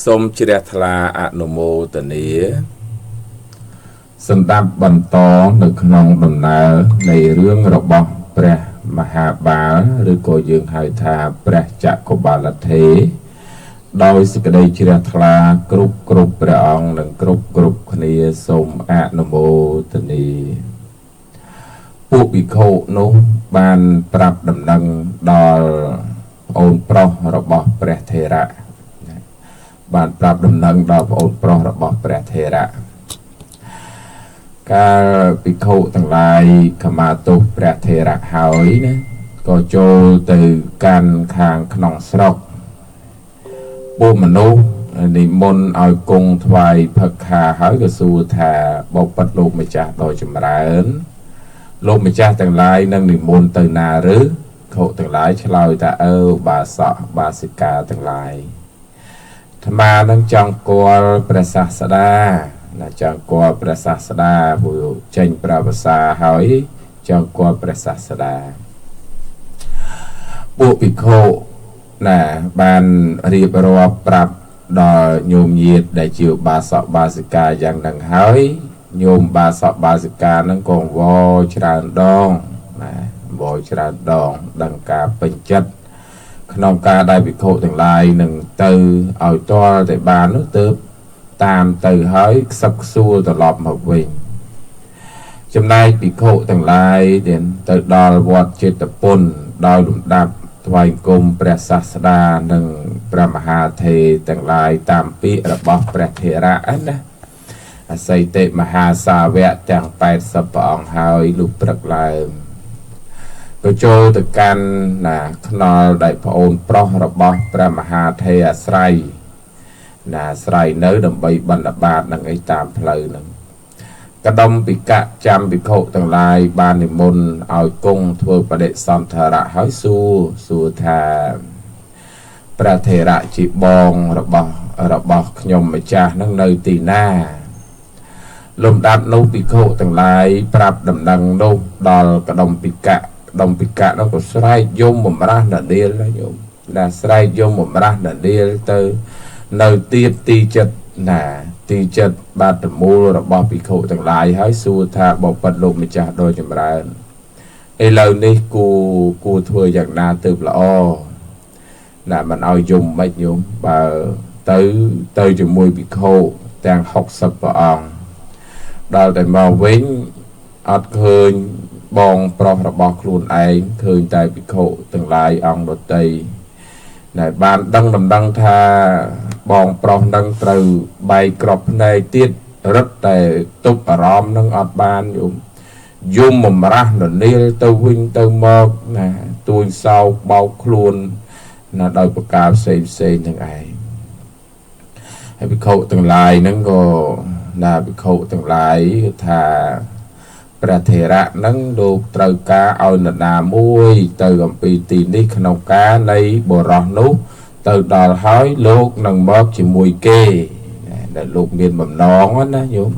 សូមជ្រះថ្លាអនុមោទនាសម្ដាប់បន្តនៅក្នុងដំណើរនៃរឿងរបស់ព្រះមហាបាលឬក៏យើងហៅថាព្រះចក្របាលថេរដោយសេចក្តីជ្រះថ្លាគ្រប់គ្រប់ព្រះអង្គនិងគ្រប់គ្រប់គ្នាសូមអនុមោទនាពួកភិក្ខុនោះបានប្រាប់ដំណឹងដល់ប្អូនប្រុសរបស់ព្រះថេរៈបានប្រាប់ដំណឹងដល់ប្អូនប្រុសរបស់ព្រះថេរៈកាលភិក្ខុទាំងឡាយខមាទោសព្រះថេរៈហើយណាក៏ចូលទៅកាន់ខាងក្នុងស្រុកពួកមនុស្សនិមន្តឲ្យគង់ថ្វាយផឹកខាហើយក៏សួរថាបបិទ្ធលោកម្ចាស់ដ៏ចម្រើនលោកម្ចាស់ទាំងឡាយនឹងនិមន្តទៅណាឬខុទាំងឡាយឆ្លើយថាអើបាសកបាសិកាទាំងឡាយអាត្មានឹងចង់គាល់ព្រះសាស្តាណាចង់គាល់ព្រះសាស្តាព្រោះចេញព្រះវស្សាហើយចង់គាល់ព្រះសាស្តាពួកភិក្ខុណាបានរៀបរាប់ប្រាប់ដល់ញោមញាតដែលជាបាសកបាសិកាយ៉ាងនឹងហើយញោមបាសកបាសិកានឹងក៏វច្រើនដងណាវច្រើនដងដឹងការពេញចិត្តក្នុងការដែលភិក្ខុទាំងឡាយនឹងទៅឲ្យទាល់តែបាននោះទើបតាមទៅហើយខ្សឹបខ្សួលត្រឡប់មកវិញចំណែកភិក្ខុទាំងឡាយទៅដល់វត្តចេតពុនដោយលំដាប់ថ្វាយគុំព្រះសាស្តានិងព្រះមហាថេរទាំងឡាយតាមពាក្យរបស់ព្រះថេរៈណាអសីតិមហាសាវកទាំង80ព្រះអង្គហើយលុះព្រឹកឡើងក៏ចូលទៅកាន់ណាខ្នល់ដែលប្អូនប្រុសរបស់ព្រះមហាថេរអាស្រ័យណាអាស្រ័យនៅដើម្បីបណ្ឌបាតនឹងអីតាមផ្លូវនឹងកដុំពិកៈចាំភិក្ខុទាំងឡាយបាននិមន្តឲ្យគង់ធ្វើបដិសន្ធរៈហើយសួរថាព្រះថេរៈជាបងរបស់ខ្ញុំម្ចាស់នឹងនៅទីណាលំដាប់នោះភិក្ខុទាំងឡាយប្រាប់ដំណឹងនោះដល់កដុំពិកៈកដុំពិកៈនោះក៏ស្រែកយំបំរាស់នដៀលញោមណាស្រែកយំបំរាស់នដៀលទៅនៅទៀតទីចិត្តណាទីចិត្តបាតមូលរបស់ភិក្ខុទាំងឡាយហើយសួរថាបបិទ្ធលោកម្ចាស់ដ៏ចម្រើនឥឡូវនេះគួរធ្វើយ៉ាងណាទើបល្អណាមិនឲ្យយំមិនញោមបើទៅជាមួយភិក្ខុទាំង60ព្រះអង្គដល់តែមកវិញអត់ឃើញបងប្រុសរបស់ខ្លួនឯងឃើញតែភិក្ខុទាំងឡាយអង្គដទៃដែលបានដឹងដំណឹងថាបងប្រុសនឹងត្រូវបែកក្របភ្នែកទៀតរឹតតែទប់អារម្មណ៍នឹងអត់បានយំយំបំរាស់ននាលទៅវិញទៅមកណាទួញសោកបោកខ្លួនណាដោយប្រការផ្សេងផ្សេងទាំងឯងហើយភិក្ខុទាំងឡាយហ្នឹងក៏ណាភិក្ខុទាំងឡាយថាព្រះថេរៈនឹងលោកត្រូវការឲ្យនរណាមួយទៅអំពីទីនេះក្នុងការនៃបុរសនោះទៅដល់ហើយលោកនឹងមកជាមួយគេដែលលោកមានបំណងណាញោម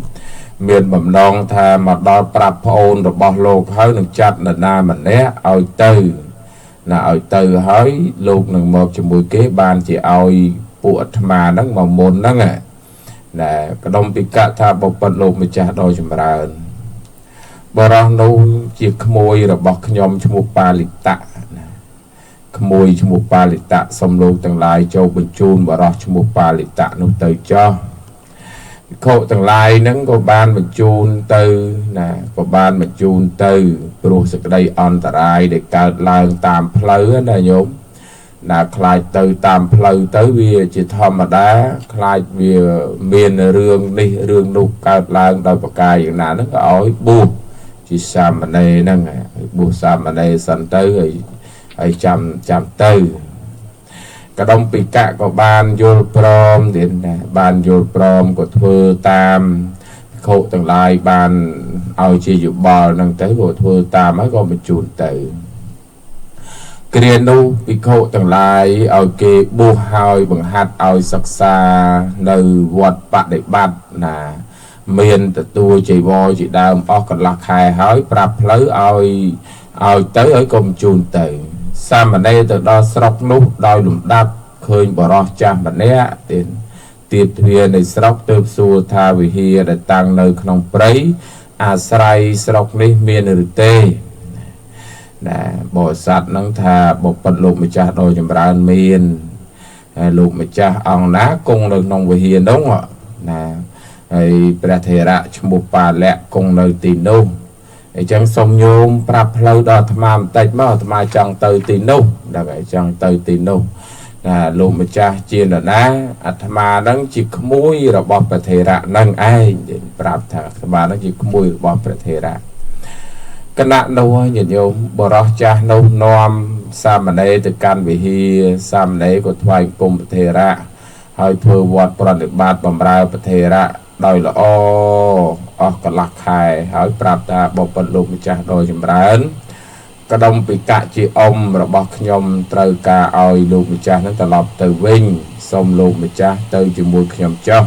មានបំណងថាមកដល់ប្រាប់ប្អូនរបស់លោកហើយនឹងចាត់នរណាម្នាក់ឲ្យទៅណាឲ្យទៅហើយលោកនឹងមកជាមួយគេបានជាឲ្យពួកអាត្មាហ្នឹងមកមុនហ្នឹងណាកដុំពិកៈថាបបិទ្ធលោកម្ចាស់ដ៏ចម្រើនបរោះនោះជាក្មួយរបស់ខ្ញុំឈ្មោះបាលិតៈណាក្មួយឈ្មោះបាលិតៈសូមលោកទាំងឡាយចូលបញ្ជូនបរោះឈ្មោះបាលិតៈនោះទៅចោះភិក្ខុទាំងឡាយហ្នឹងក៏បានបញ្ជូនទៅណាក៏បានបញ្ជូនទៅព្រោះសេចក្តីអន្តរាយដែលកើតឡើងតាមផ្លូវណាញោមណាខ្លាចទៅតាមផ្លូវទៅវាជាធម្មតាខ្លាចវាមានរឿងនេះរឿងនោះកើតឡើងដោយប្រការយ៉ាងណាហ្នឹងក៏ឲ្យបួសជាសាមណេរហ្នឹងបួសសាមណេរសិនទៅហើយចាំទៅកដុំពិកៈក៏បានយល់ព្រមទៀតណាបានយល់ព្រមក៏ធ្វើតាមភិក្ខុទាំងឡាយបានឲ្យជាយោបល់ហ្នឹងទៅក៏ធ្វើតាមហើយក៏បញ្ជូនទៅគ្រានោះភិក្ខុទាំងឡាយឲ្យគេបួសហើយបង្ហាត់ឲ្យសិក្សានៅវត្តបដិបត្តិណាមានទទួលចីវរជាដើមអស់កន្លះខែហើយប្រាប់ផ្លូវឲ្យទៅឲ្យកុំជូនទៅសាមណេរទៅដល់ស្រុកនោះដោយលំដាប់ឃើញបរោះចាស់ម្នាក់ទៀត ទៀបទ្វារនៃស្រុកទើបសួរថាវិហារដែលតាំងនៅក្នុងព្រៃអាស្រ័យស្រុកនេះមានឬទេណាបរិស័ទនឹងថាបពិតលោកម្ចាស់ដ៏ចម្រើនមានហើយលោកម្ចាស់អង្គណាគង់នៅក្នុងវិហារនោះណាហើយព្រះថេរៈឈ្មោះបាលៈគង់នៅទីនោះអញ្ចឹងសូមញោមប្រាប់ផ្លូវដល់អាត្មាបន្តិចមកអាត្មាចង់ទៅទីនោះដល់ហើយចង់ទៅទីនោះណាលោកម្ចាស់ជានរណាអាត្មានឹងជាក្មួយរបស់ព្រះថេរៈនឹងឯងប្រាប់ថាអាត្មានឹងជាក្មួយរបស់ព្រះថេរៈគណៈនោះញាតិញោមបរោះចាស់នោះនាំសាមណេរទៅកាន់វិហារសាមណេរក៏ថ្វាយបង្គំព្រះថេរៈហើយធ្វើវត្តប្រតិបត្តិបម្រើព្រះថេរៈដោយល្អអស់កន្លះខែហើយប្រាប់ថាបពិតលោកម្ចាស់ដ៏ចម្រើនក្ដុំពិកៈជាអ៊ំរបស់ខ្ញុំត្រូវការឲ្យលោកម្ចាស់នឹងត្រឡប់ទៅវិញសូមលោកម្ចាស់ទៅជាមួយខ្ញុំចុះ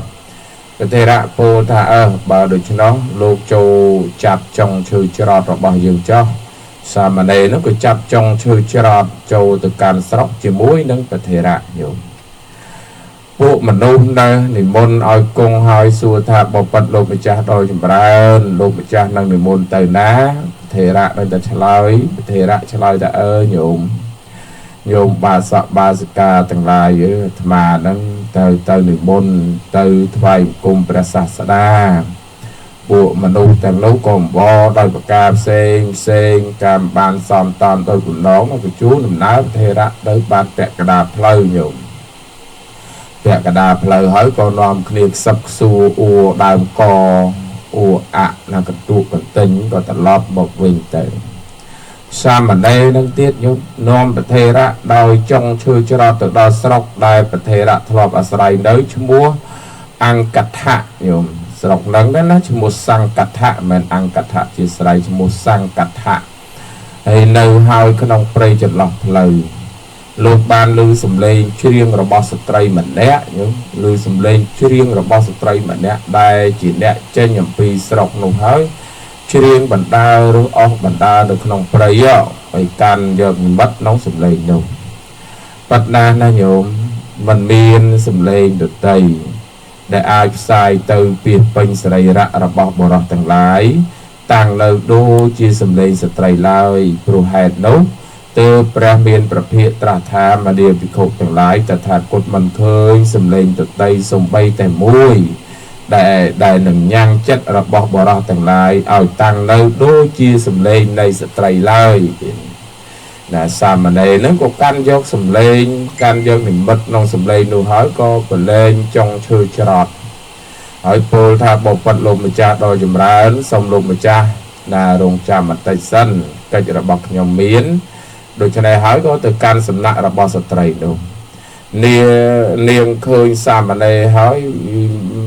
ព្រះថេរៈពោលថាអើបើដូច្នោះលោកចូលចាប់ចុងឈើច្រត់របស់យើងចុះសាមណេរនោះក៏ចាប់ចុងឈើច្រត់ចូលទៅកាន់ស្រុកជាមួយនឹងព្រះថេរៈញោមពួកមនុស្សនៅនិមន្តឲ្យគង់ហើយសួរថាបពិតលោកម្ចាស់ដ៏ចម្រើនលោកម្ចាស់នឹងនិមន្តទៅណាថេរៈនឹងតែឆ្លើយថេរៈឆ្លើយថាអើញោមញោមបាសកបាសិកាទាំងឡាយអាត្មានឹងទៅនិមន្តទៅថ្វាយបង្គំព្រះសាស្តាពួកមនុស្សទាំងនោះក៏អង្វរដោយប្រការផ្សេងផ្សេងកម្មបានសំតាមដោយបំណងបញ្ជូនដំណើរថេរៈទៅបានពាក់កណ្ដាលផ្លូវញោមពាក់កណ្ដាលផ្លូវហើយក៏នាំគ្នាខ្សឹបខ្សួរអួដើមកអួអៈណាកន្ទុកកន្ទិញក៏ត្រឡប់មកវិញទៅសាមណេរនឹងទៀតញោមនាំព្រះថេរៈដោយចុងឈើច្រត់ទៅដល់ស្រុកដែលព្រះថេរៈធ្លាប់អាស្រ័យនៅឈ្មោះអង្គថៈញោមស្រុកហ្នឹងណាឈ្មោះសង្កថៈមិនអង្គថៈជាស្រ័យឈ្មោះសង្កថៈហើយនៅហើយក្នុងព្រៃចន្លោះផ្លូវលោកបានឮសំឡេងច្រៀងរបស់ស្ត្រីម្នាក់ញោមឮសំឡេងច្រៀងរបស់ស្ត្រីម្នាក់ដែលជាអ្នកចេញអំពីស្រុកនោះហើយច្រៀងបណ្ដើរឬអស់បណ្ដើរនៅក្នុងព្រៃហើយកាន់យកនិមិត្តក្នុងសំឡេងនោះប៉ិតណាស់ណាញោមមិនមានសំឡេងដទៃដែលអាចផ្សាយទៅពីពេញសរីរៈរបស់បុរសទាំងឡាយតាំងនៅដូចជាសំឡេងស្ត្រីឡើយព្រោះហេតុនោះទើបព្រះមានប្រភិយត្រាស់ថាមនាលភិក្ខុទាំងឡាយតថាគតមិនឃើញសំឡេងដទៃសំបីតែមួយដែលនឹងញ៉ាំងចិត្តរបស់បុរសទាំងឡាយឲ្យតាំងនៅដូចជាសំឡេងនៃស្ត្រីឡើយណាសាមណេរនឹងក៏កាន់យកសំឡេងកាន់យកនិមិត្តក្នុងសំឡេងនោះហើយក៏ប្រឡែងចុងឈើច្រត់ហើយពោលថាបពិតលោកម្ចាស់ដ៏ចម្រើនសូមលោកម្ចាស់ណារងចាំបន្តិចសិនកិច្ចរបស់ខ្ញុំមានដូច្នេះហើយក៏ទៅកាន់សំណាក់របស់ស្ត្រីនោះនាងឃើញសាមណេរហើយ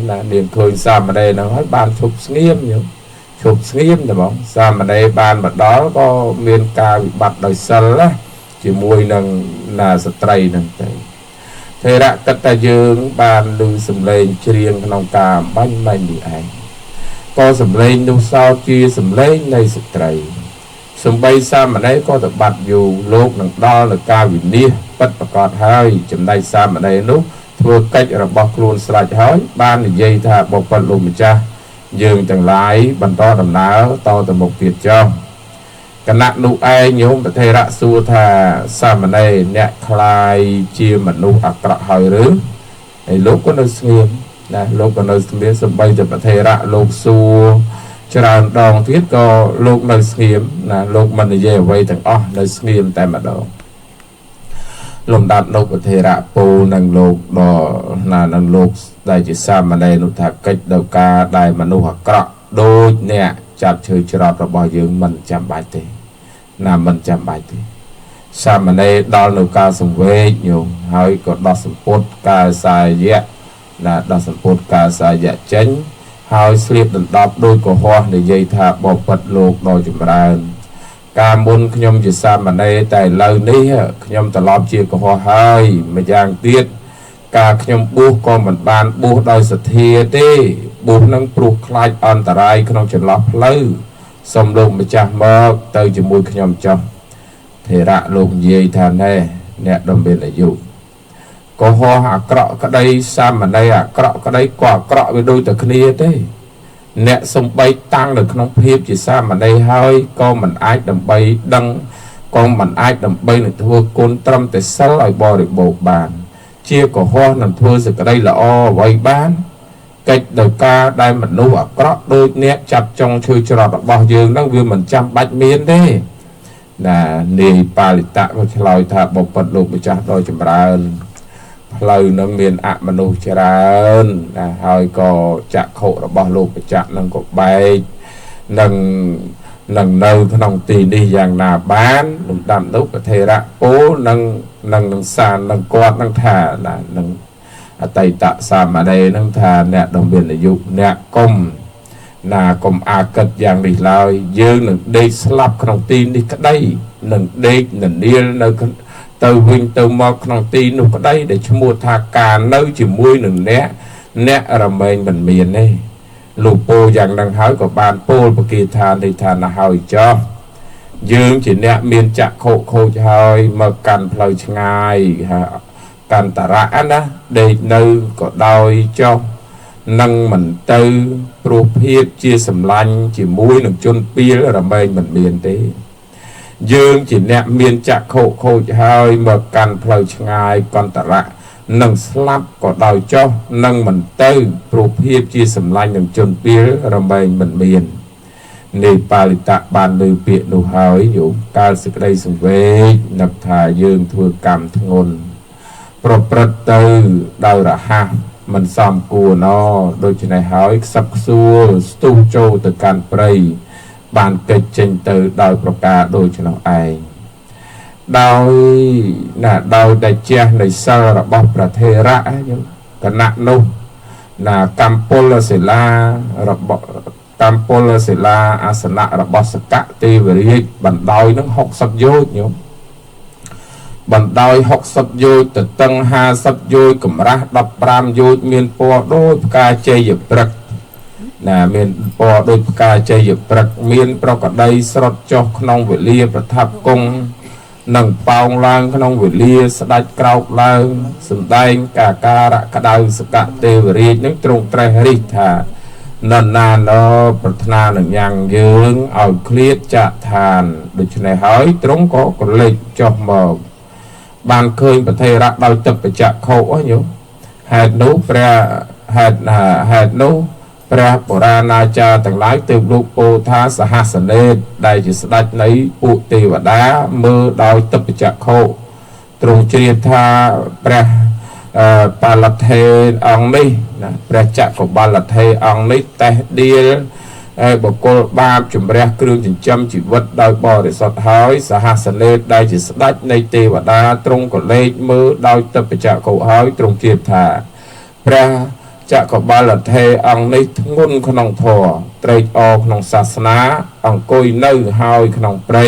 ណានាងឃើញសាមណេរហ្នឹងហើយបានឈប់ស្ងៀមញោមឈប់ស្ងៀមតែហ្មងសាមណេរបានមកដល់ក៏មានការវិបត្តិដោយសិលណាជាមួយនឹងណាស្ត្រីហ្នឹងទៅថេរៈគិតតែយើងបានឮសំឡេងច្រៀងក្នុងការបាញ់បាញ់នេះឯងក៏សំឡេងនោះសោតជាសំឡេងនៃស្ត្រីសំបីសាមណេរក៏ទៅបាត់យូរលោកនឹងដល់នៅការវិនិច្ឆ័យពិតប្រកបហើយចំណែកសាមណេរនោះធ្វើកិច្ចរបស់ខ្លួនស្រេចហើយបាននិយាយថាបពិតលោកម្ចាស់យើងទាំងឡាយបន្តដំណើរតទៅមុខទៀតចុះគណៈនោះឯងញោមព្រះថេរៈសួរថាសាមណេរអ្នកខ្លាយជាមនុស្សអាក្រក់ហើយឬហើយលោកក៏នៅស្ងៀមណាលោកក៏នៅស្ងៀមសំបីតែព្រះថេរៈលោកសួរច្រើនដងទៀតក៏លោកនៅស្ងៀមណាលោកមិននិយាយអ្វីទាំងអស់នៅស្ងៀមតែម្ដងលំដាប់លោកព្រះថេរៈពោលនឹងលោកដល់ណានឹងលោកដែលជាសាមណេរនោះថាកិច្ចដោយការដែលមនុស្សអាក្រក់ដូចអ្នកចាប់ឈើច្រត់របស់យើងមិនចាំបាច់ទេណាមិនចាំបាច់ទេសាមណេរដល់នៅការសង្វេគញោមហើយក៏ដោះសម្ពុតកាសាយៈណាដោះសម្ពុតកាសាយៈចេញហើយស្លៀកដណ្ដប់ដោយកុហកនិយាយថាបពិតលោកដ៏ចម្រើនកាលមុនខ្ញុំជាសាមណេរតែឥឡូវនេះខ្ញុំត្រឡប់ជាកុហកហើយម្យ៉ាងទៀតការខ្ញុំបួសក៏មិនបានបួសដោយសទ្ធាទេបួសនឹងព្រោះខ្លាចអន្តរាយក្នុងចន្លោះផ្លូវសូមលោកម្ចាស់មកទៅជាមួយខ្ញុំចុះថេរៈលោកនិយាយថាណែអ្នកដ៏មានអាយុ កុហកអាក្រក់ក្តីសាមណេរអាក្រក់ក្តីក៏អាក្រក់វាដូចតែគ្នាទេអ្នកសំបីតាំងនៅក្នុងភាពជាសាមណេរហើយក៏មិនអាចដើម្បីដឹងក៏មិនអាចដើម្បីនឹងធ្វើគុណត្រឹមតែសិលឲ្យបរិបូរណ៍បានជាកុហកនឹងធ្វើសេចក្តីល្អអ្វីបានកិច្ចដោយការដែលមនុស្សអាក្រក់ដូចអ្នកចាប់ចុងឈើច្រត់របស់យើងហ្នឹងវាមិនចាំបាច់មានទេណានាយបាលិតៈក៏ឆ្លើយថាបបិទ្ធលោកម្ចាស់ដ៏ចម្រើនផ្លូវនឹងមានអមនុស្សច្រើនណាហើយក៏ចក្ខុរបស់លោកម្ចាស់នឹងក៏បែកនឹងនៅក្នុងទីនេះយ៉ាងណាបានលំដាប់នោះប្រធេរៈពោលនឹងនឹងសាននឹងគាត់នឹងថាណានឹងអតីតសាមណេរនឹងថាអ្នកដ៏មានអាយុអ្នកកុំណាកុំអាគិតយ៉ាងនេះឡើយយើងនឹងដេកស្លាប់ក្នុងទីនេះក្តីនឹងដេកននាលនៅទៅវិញទៅមកក្នុងទីនោះក្តីដែលឈ្មោះថាការនៅជាមួយនឹងអ្នករមែងមិនមានទេលោកពោលយ៉ាងនឹងហើយក៏បានពោលបគាថានេះថាណាហើយចោះយើងជាអ្នកមានចក្ខុខូចហើយមកកាន់ផ្លូវឆ្ងាយកន្តរៈណាដេកនៅក៏ដោយចោះនឹងមិនទៅព្រោះភាពជាសម្លាញ់ជាមួយនឹងជនពីលរមែងមិនមានទេយើងជាអ្នកមានចក្ខុខូចហើយមកកាន់ផ្លូវឆ្ងាយកន្តរៈនឹងស្លាប់ក៏ដោយចោះនឹងមិនទៅព្រោះភាពជាសម្លាញ់នឹងជនពីលរមែងមិនមាននៃបាលិតៈបានលើពាក្យនោះហើយយោមកាលសេចក្តីសង្វេគនឹកថាយើងធ្វើកម្មធ្ងន់ប្រព្រឹត្តទៅដោយរហ័សមិនសមគួរណដូច្នេះហើយខ្សឹបខ្សួលស្ទុះចូលទៅកាន់ព្រៃបានកិច្ចចេញទៅដោយប្រការដូច្នោះឯងដោយណាដោយដែលជះនៃសិលរបស់ប្រធេរៈគណៈនោះណាកម្ពលសិលារបស់កម្ពលសិលាអាសនៈរបស់សកទេវរាជបណ្ដោយនឹង60យោជន៍ញោមបណ្ដោយ60យោជន៍ទៅតឹង50យោជន៍កម្រាស់15យោជន៍មានពណ៌ដូចផ្កាជ័យព្រឹកណាមានពណ៌ដូចផ្កាជ័យព្រឹកមានប្រកដីស្រុតចុះក្នុងវេលាប្រថាប់គង់និងប៉ោងឡើងក្នុងវេលាស្ដេចក្រោកឡើងសំដែងកាការៈក្តៅសកទេវរាជនឹងទ្រង់ត្រេះរិះថានរណាណប្រាថ្នានឹងយ៉ាងយើងឲ្យឃ្លាតចាកឋានដូច្នេះហើយទ្រង់ក៏ក្រឡេកចុះមកបានឃើញប្រធេរៈដោយទឹកបច្ចក្ខុញោមហេតុនោះព្រះហេតុនោះព្រះបុរាណាចារ្យទាំងឡាយទើបលោកពោលថាសហសនេតដែលជាស្ដេចនៃពួកទេវតាមើលដោយទឹកបច្ចក្ខុទ្រង់ជ្រាបថាព្រះបាលថេអង្គនេះណាព្រះចក្របាលថេអង្គនេះតេះដៀលបុគ្គលបាបជំរះគ្រឿងចិញ្ចឹមជីវិតដោយបរិសុទ្ធហើយសហសនេតដែលជាស្ដេចនៃទេវតាទ្រង់ក៏លេចមើលដោយទឹកបច្ចក្ខុហើយទ្រង់ជ្រាបថាព្រះចក្របាលថេអង្គនេះធ្ងន់ក្នុងធម៌ត្រេកអរក្នុងសាសនាអង្គុយនៅហើយក្នុងព្រៃ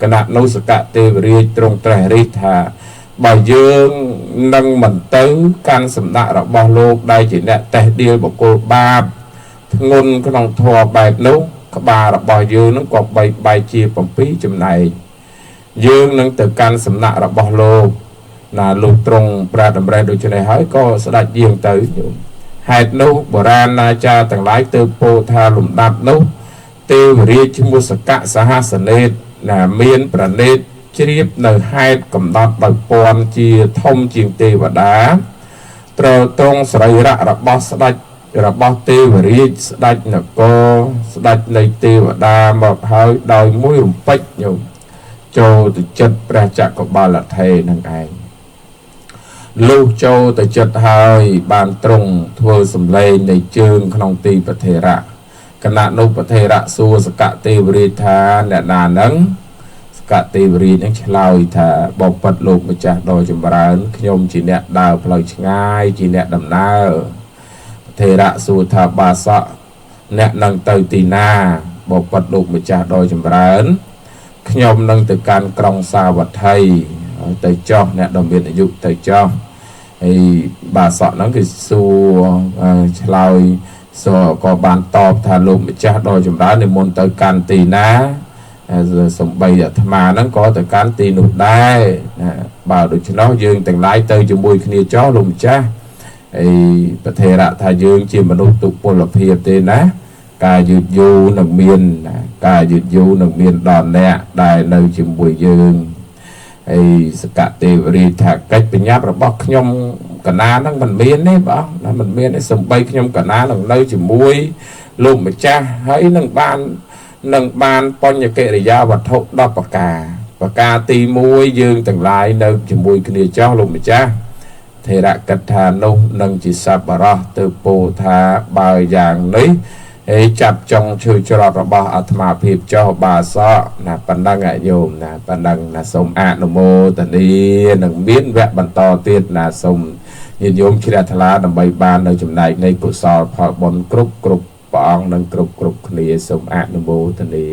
គណៈនោះសកទេវរាជទ្រង់ត្រេះរិះថាបើយើងនឹងមិនទៅកាន់សំណាក់របស់លោកដែលជាអ្នកតេះដៀលបុគ្គលបាបធ្ងន់ក្នុងធម៌បែបនោះក្បាលរបស់យើងនឹងក៏បីបែកជា7ចំណែកយើងនឹងទៅកាន់សំណាក់របស់លោកណាលោកទ្រង់ប្រាតម្រេះដូច្នេះហើយក៏ស្ដេចយាងទៅហេតុនោះបុរាណាចារ្យទាំងឡាយទើបពោលថាលំដាប់នោះទេវរាជឈ្មោះសកសហសនេតណាមានប្រណិតជ្រាបនៅហេតុកំណត់ដោយពន្ធជាធំជាងទេវតាត្រូវទ្រង់សរីរៈរបស់ស្ដេចរបស់ទេវរាជស្ដេចនគរស្ដេចនៃទេវតាមកហើយដោយមួយរំពេចញោមចូលទៅចិត្តព្រះចក្របាលថេនឹងឯងលុះចូលទៅចិត្តហើយបានទ្រង់ធ្វើសម្លេងនៃជើងក្នុងទីប្រធេរៈគណៈនោះប្រធេរៈសួរសកទេវរាជថាអ្នកណានឹងសកទេវរាជនឹងឆ្លើយថាបបិទ្ធលោកម្ចាស់ដ៏ចម្រើនខ្ញុំជាអ្នកដើរផ្លូវឆ្ងាយជាអ្នកដំណើរប្រធេរៈសួរថាបាសកអ្នកនឹងទៅទីណាបបិទ្ធលោកម្ចាស់ដ៏ចម្រើនខ្ញុំនឹងទៅកាន់ក្រុងសាវត្ថីទៅចោះអ្នកដ៏មានអាយុទៅចោះហើយបាសកហ្នឹងគឺសួរឆ្លើយសួរក៏បានតបថាលោកម្ចាស់ដ៏ចម្រើននិមន្តទៅកាន់ទីណា សំបីអាត្មាហ្នឹងក៏ទៅកាន់ទីនោះដែរណាបើដូច្នោះយើងទាំងឡាយទៅជាមួយគ្នាចោះលោកម្ចាស់អីប្រធេរៈថាយើងជាមនុស្សទុពលភាពទេណាការយឺតយូរនឹងមានការយឺតយូរនឹងមានដល់អ្នកដែលនៅជាមួយយើងហើយសកទេវរាជថាកិច្ចបញ្ញាប់របស់ខ្ញុំកណាហ្នឹងមិនមានទេបងណាមិនមានទេសំបីខ្ញុំកណានឹងនៅជាមួយលោកម្ចាស់ហើយនឹងបានបញ្ញកិរិយាវត្ថុ10ប្រការប្រការទី1យើងទាំងឡាយនៅជាមួយគ្នាចោះលោកម្ចាស់ថេរៈគិតថានោះនឹងជាសប្បុរសទៅពោលថាបើយ៉ាងនេះហើយចាប់ចុងឈើច្រត់របស់អាត្មាភាពចោះបាសកណាប៉ុណ្ណឹងអាញោមណាប៉ុណ្ណឹងណាសូមអនុមោទនានឹងមានវគ្គបន្តទៀតណាសូមញាតិញោមជ្រះថ្លាដើម្បីបាននៅចំណែកនៃកុសលផលបុណ្យគ្រប់គ្រប់ព្រះអង្គនិងគ្រប់គ្រប់គ្នាសូមអនុមោទនា